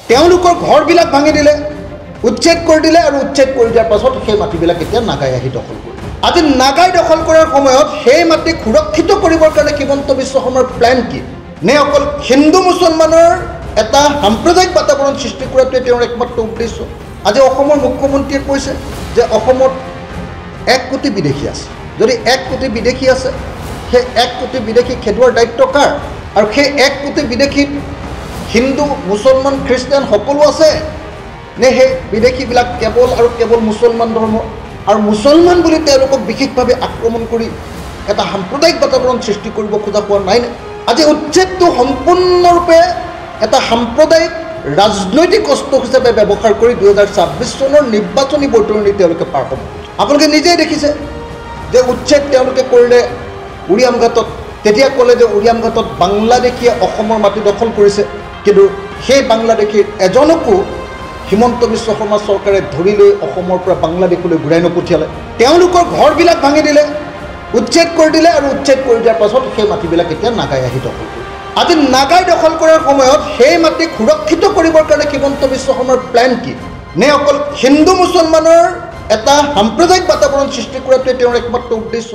তেওঁলোকৰ ঘৰবিলাক ভাঙি দিলে, উচ্ছেদ কৰি দিলে আৰু উচ্ছেদ কৰি দিয়াৰ পাছত সেই মাটিবিলাক এতিয়া নাগাই আহি দখল কৰিলে। আজি নাগাই দখল কৰাৰ সময়ত সেই মাটিক সুৰক্ষিত কৰিবৰ কাৰণে হিমন্ত বিশ্ব শৰ্মাৰ প্লেন কি? নে অকল হিন্দু মুছলমানৰ এটা সাম্প্ৰদায়িক বাতাবৰণ সৃষ্টি কৰাটোৱে তেওঁৰ একমাত্ৰ উদ্দেশ্য? আজি অসমৰ মুখ্যমন্ত্ৰীয়ে কৈছে যে অসমত 1 কোটি বিদেশী আছে। যদি 1 কোটি বিদেশী আছে, সেই 1 কোটি বিদেশী খেদোৱাৰ দায়িত্ব কাৰ? আৰু সেই 1 কোটি বিদেশীত হিন্দু, মুছলমান, খ্ৰীষ্টান সকলো আছে নে সেই বিদেশীবিলাক কেৱল আৰু কেৱল মুছলমান ধৰ্ম আৰু মুছলমান বুলি তেওঁলোকক বিশেষভাৱে আক্ৰমণ কৰি এটা সাম্প্ৰদায়িক বাতাবৰণ সৃষ্টি কৰিব খোজা হোৱা নাই নে? আজি উচ্ছেদটো সম্পূৰ্ণৰূপে এটা সাম্প্ৰদায়িক ৰাজনৈতিক অস্ত্ৰ হিচাপে ব্যৱহাৰ কৰি 2026 চনৰ নিৰ্বাচনী বৈতৰণি তেওঁলোকে পাৰ হ'ব। আপোনালোকে নিজেই দেখিছে যে উচ্ছেদ তেওঁলোকে কৰিলে উৰিয়ামঘাটত, তেতিয়া ক'লে যে উৰিয়ামঘাটত বাংলাদেশীয়ে অসমৰ মাটি দখল কৰিছে, কিন্তু সেই বাংলাদেশীৰ এজনকো হিমন্ত বিশ্ব শৰ্মা চৰকাৰে ধৰি লৈ অসমৰ পৰা বাংলাদেশলৈ ঘূৰাই নপঠিয়ালে। তেওঁলোকৰ ঘৰবিলাক ভাঙি দিলে, উচ্ছেদ কৰি দিলে আৰু উচ্ছেদ কৰি দিয়াৰ পাছত সেই মাটিবিলাক এতিয়া নাগাই আহি দখল কৰিলে। আজি নাগাই দখল কৰাৰ সময়ত সেই মাটিক সুৰক্ষিত কৰিবৰ কাৰণে হিমন্ত বিশ্ব শৰ্মাৰ প্লেন কি? নে অকল হিন্দু মুছলমানৰ এটা সাম্প্ৰদায়িক বাতাবৰণ সৃষ্টি কৰাটোৱে তেওঁৰ একমাত্ৰ উদ্দেশ্য?